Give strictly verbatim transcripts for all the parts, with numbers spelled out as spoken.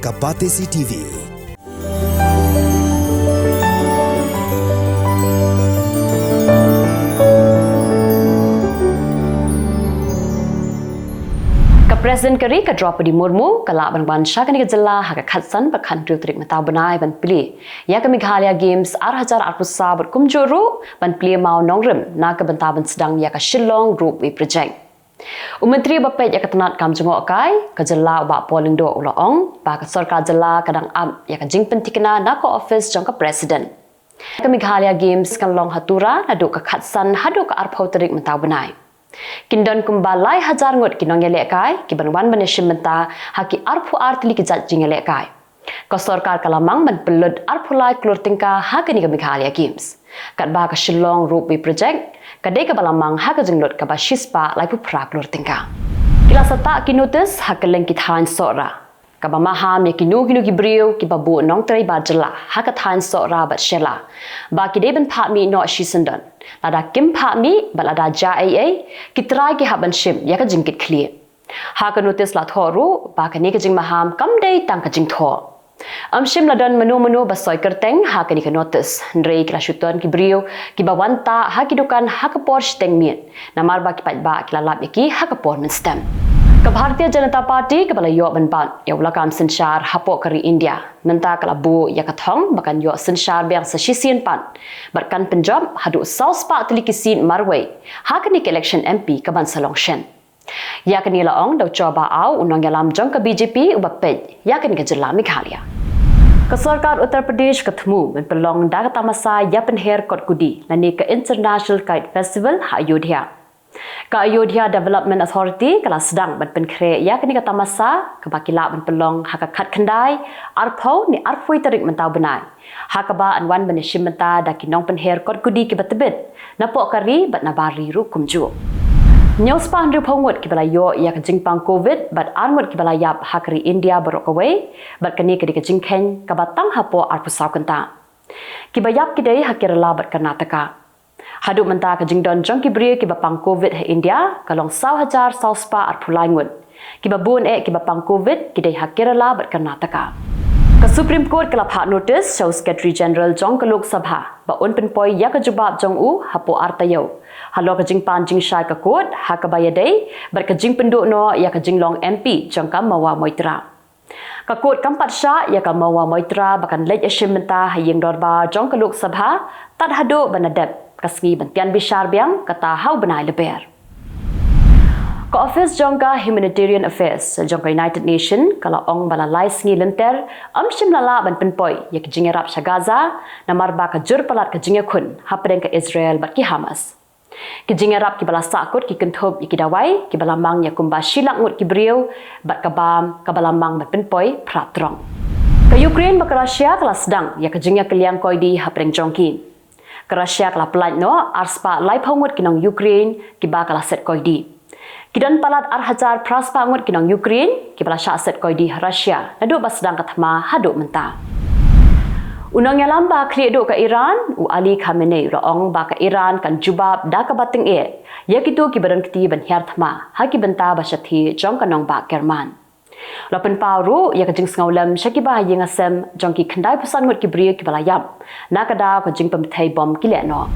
A Batesi T V. Ka President ka ri ka Droupadi Murmu ka lah ban wan sha kane ka jylla ha ka khatsan bad khathynriew tarik mynta u bnai ban plie ïa ka Meghalaya Games ar hajar arphew saw bad kumjuh ruh ban plie mawnongrim na ka bynta ban sdang ïa ka Shillong Ropeway Project. U Myntri ba peit ïa ka tnad kam jngohkai ka jylla u Bah Paul Lyngdoh u la ong ba ka sorkar jylla ka dang ap ïa ka jingpynthikna na ka ophis jong ka President. Ka Meghalaya Games kan long ha Tura naduh ka khatsan haduh ka arphew tarik mynta u bnai. Kin don kumba lai hajar ngut ki nongïalehkai ki ban wan ban ïashim bynta ha ki arphew ar tylli ki jait jingïalehkai. Ka sorkar ka la mang ban pynlut arphew lai klur tyngka ha kane ka Meghalaya Games. Katba ka Shillong Ropeway Project ka dei kaba la mang ha ka jinglut kaba shispah laiphew phra klur tyngka. Ki la sahtah ki notis ha kylleng ki thaiñ Sohra kaba maham ïa kino kino ki briew kiba buh nongtrei bar jylla ha ka thaiñ Sohra bad Shella ba ki dei ban phah mih noh shisyndon. Lada kim phah mih bad lada jia ei ei, ki trai ki hap ban shim ïa ka jingkitkhlieh. Ha ka notis la thoh ruh ba kane ka jingmaham kam dei tang ka jingthoh. Ym shym la don mano mano ba soi kyrteng ha kane ka notis, hynrei ki la shu ton ki briew kiba wan tah ha ki dukan ha ka por shiteng miet, namar ba ki paidbah ki la lap ïa ki ha ka por mynstem. Ka Bharatiya Janata Party kaba la ïoh ban bat ïa u lakam synshar hapoh ka ri India mynta ka la buh ïa ka thong ba kan ïoh synshar biang sa shisien pat bad kan pynjop haduh saw spah tylli ki seat marwei ha kane ka election M P ka ban sa long shen. Ïa kane la ong da u Choba Aw, u nongïalam jong ka B J P uba peit ïa kane ka jylla Meghalaya. Ka sorkar Uttar Pradesh ka thmu ban pynlong da ka tamasa ïapynher kot kudi lane ka International Kite Festival ha Ayodhya. Ka Ayodhya Development Authority ka la sdang ban pynkhreh ïa kane ka tamasa kaba ki lah ban pynlong ha ka khatkhyndai, arphew ne arphew tarik mynta u bnai. Ha kaba yn wan ban ïashim bynta da ki nongpynher kot kudi kiba tbit napoh ka ri bad nabar ri ruh kumjuh. Hynñiew spah hynriewphew ngut kiba la ïoh ïa ka jingpang Covid bad ar ngut kiba la ïap ha ka ri India baroh kawei, bad kane ka dei ka jingkheiñ kaba tang hapoh arphew saw kynta. Kiba ïap ki dei ha Kerala bad Karnataka. Haduh mynta ka jingdon jong ki briew kiba pang Covid ha India ka long saw hajar saw spah arphew lai ngut. Kiba bun eh kiba pang Covid ki dei ha Kerala bad Karnataka. Ka Supreme Court ka la phah notis sha u Secretary General jong ka Lok Sabha ba un pynpoi ïa ka jubab jong u hapoh ar taïew halor ka jingpan jingshai ka court ha kaba ïadei bad ka jingpynduh noh ïa ka jinglong M P jong ka Mahua Moitra. Ka court kam pat shah ïa ka Mahua Moitra ba kan leit ïashim bynta ha ïing dorbar jong ka Lok Sabha tad haduh ba la dep ka sngi ban tian bishar biang, kata ha u bnai Lber. Ka ophis jong ka Humanitarian Affairs jong ka United Nation ka la ong ba la lai sngi lynter ym shym la lah ban pynpoi ïa ki jingïarap sha Gaza namar ba ka jur palat ka jingïakhun hapdeng ka Israel bad ki Hamas. Ki jingïarap kiba la sahkut ki kynthup ïa ki dawai kiba la mang ïa kumba shi lak ngut ki briew bad ka bam kaba la mang ban pynpoi phra trong. Ka Ukraine bad ka Russia ka la sdang ïa ka jingïakylliang koidi hapdeng jong ki. Ka Russia ka la pyllait noh ar spah laiphew ngut ki nong Ukraine kiba ka la set koidi. Ki don palat ar hajar phra spah ngut ki nong Ukraine kiba la shah set koidi ha Russia naduh ba sdang ka thma haduh mynta. U nongïalam ba khlieh duh ka Iran, u Ali Khamenei, u la ong ba ka Iran kan jubab da kaba tyngeh ïa kito kiba don kti ban hiar thma ha ki bynta ba shathie jong ka nongbah Kerman. La pynpaw ruh ïa ka jingsngewlem sha kiba ha ïing ha sem jong ki khyndai phew san ngut ki briew kiba la ïap na ka daw ka jingpynbthei bom ki leh noh.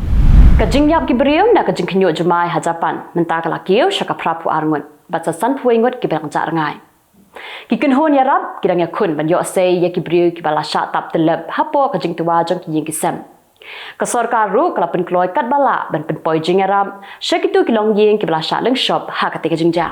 Ka jingïap ki briew na ka jingkhynñiuh jumai ha Japan mynta ka la kiew sha ka phra phew ar ngut bad sa san phew wei ngut kiba dang jah rngai. Ki kynhun ïarap ki dang ïakhun ban ïoh sei ïa ki briew kiba la shah tap tyllep hapoh ka jingtwa jong ki ïing ki sem. Ka sorkar ruh ka la pynkloi katba lah ban pynpoi jingïarap sha kito ki longïing kiba la shah lyngshop ha katei ka jingjia.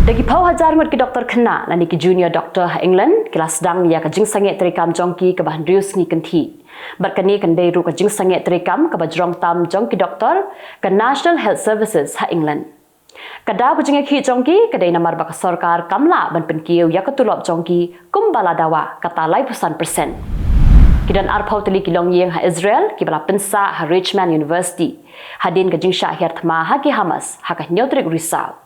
Da ki phew hajar ngut ki doktor khynnah lane ki junior doctor ha England ki la sdang ïa ka jingsangeh treikam jong ki kaba hynriew sngi kynthih. Bad kane kan dei ruh ka jingsangeh treikam kaba jrong tam jong ki doktor ka National Health Services ha England. Ka daw ka jingïakhih jong ki ka dei namar ba ka sorkar kam lah ban pynkiew ïa ka tulop jong ki kumba la dawa, kata laiphew san percent. Ki don arphew tylli ki longïing ha Israel kiba la pynsah ha Richman University hadien ka jingshah hiar thma ha ki Hamas ha ka hynñiew tarik Risaw.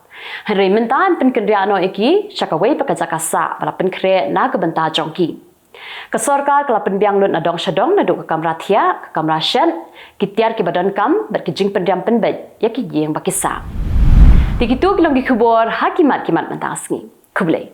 Hynrei mynta yn pynkynriah noh ïa ki sha kawei pat ka jaka sah ba la pynkhreh na ka bynta jong ki. Ka sorkar ka la pynbiang lut na dong sha dong naduh ka kamra thiah, ka kamra shet, ki tiar kiba donkam bad ki jingpynriam pynbeit ïa ki ïing ba ki sah. Te kito ki long ki khubor ha ki mat ki mat mynta ka sngi. Khublei.